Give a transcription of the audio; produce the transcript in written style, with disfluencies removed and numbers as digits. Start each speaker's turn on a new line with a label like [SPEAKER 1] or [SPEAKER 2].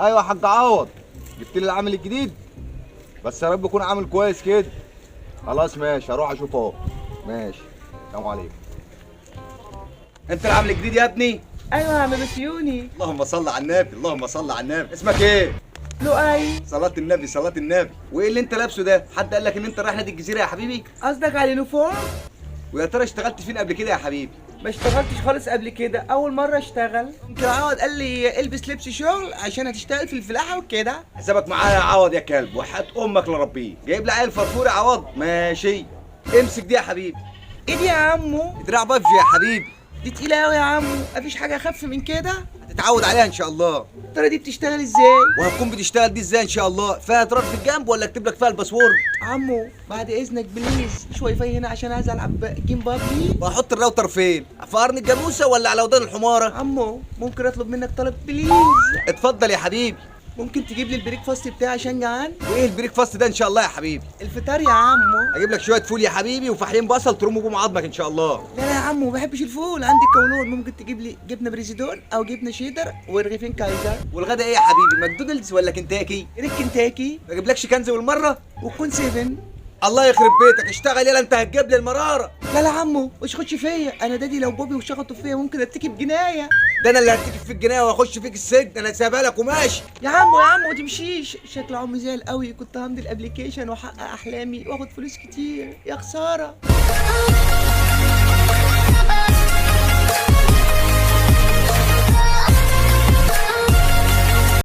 [SPEAKER 1] ايوه يا حاج عوض، جبت لي العامل الجديد، بس يا رب يكون عامل كويس كده. خلاص ماشي، هروح اشوفه اهو. ماشي، السلام عليكم. انت العامل الجديد يا ابني؟
[SPEAKER 2] ايوه يا عم بسيوني.
[SPEAKER 1] اللهم صل على النبي، اللهم صل على النبي. اسمك ايه؟
[SPEAKER 2] لؤي.
[SPEAKER 1] صلاة النبي، صلاة النبي. وايه اللي انت لابسه ده؟ حد قال لك ان انت رايح نادي الجزيرة يا حبيبي؟
[SPEAKER 2] قصدك على ال uniform؟
[SPEAKER 1] ويا ترى اشتغلت فين قبل كده يا حبيبي؟
[SPEAKER 2] ما اشتغلتش خالص قبل كده، اول مرة اشتغل. ممكن عوض قال لي البس لبس شغل عشان هتشتغل في الفلاحة وكده.
[SPEAKER 1] حسابك معايا يا عوض يا كلب، وحياة امك لربيه. جايب لي عيل فرفور يا عوض؟ ماشي، امسك دي يا حبيبي.
[SPEAKER 2] ايه دي يا عمو؟
[SPEAKER 1] دراع بابجي يا حبيبي.
[SPEAKER 2] دي تقيلة قوي يا عمو، مفيش حاجة اخف من كده؟
[SPEAKER 1] هتتعود عليها ان شاء الله.
[SPEAKER 2] ترى دي بتشتغل ازاي؟
[SPEAKER 1] وهتكون بتشتغل دي ازاي ان شاء الله؟ فيها تراب في الجنب ولا اكتب لك فيها ال password؟
[SPEAKER 2] عمو بعد اذنك please، شوية فاي هنا عشان عايز العب game PUBG.
[SPEAKER 1] واحط الراوتر فين؟ في قرن الجاموسة ولا على ودان الحماره؟
[SPEAKER 2] عمو ممكن اطلب منك طلب please؟
[SPEAKER 1] اتفضل يا حبيبي.
[SPEAKER 2] ممكن تجيب لي ال breakfast بتاعي عشان جعان؟
[SPEAKER 1] وايه ال breakfast ده ان شاء الله يا حبيبي؟
[SPEAKER 2] الفطار يا عمو.
[SPEAKER 1] اجيب لك شوية فول يا حبيبي وفحلين بصل ترموا بهم عظمك ان شاء الله.
[SPEAKER 2] لا لا يا عمو ما بحبش الفول، عندي قولون. ممكن تجيب لي جبنه بريزيدون او جبنه شيدر ورغيفين كايزر.
[SPEAKER 1] والغدا ايه يا حبيبي؟ ماكدونالدز ولا كنتاكي؟
[SPEAKER 2] ريك كنتاكي.
[SPEAKER 1] ما اجيبلكش كنز والمرة
[SPEAKER 2] وكون 7.
[SPEAKER 1] الله يخرب بيتك، اشتغل يلا، انت هتجيب لي المرارة.
[SPEAKER 2] لا لا عمو مش خدش فيا، انا daddy لو بوبي وشخطوا فيا ممكن ارتكب جناية.
[SPEAKER 1] ده انا اللي هرتكب فيك جناية واخش فيك السجن، انا سايبها لك وماشي.
[SPEAKER 2] يا عمو يا عمو ما تمشيش، شكل عمو زعل قوي. كنت همضي ال application واحقق احلامي واخد فلوس كتير، يا خسارة.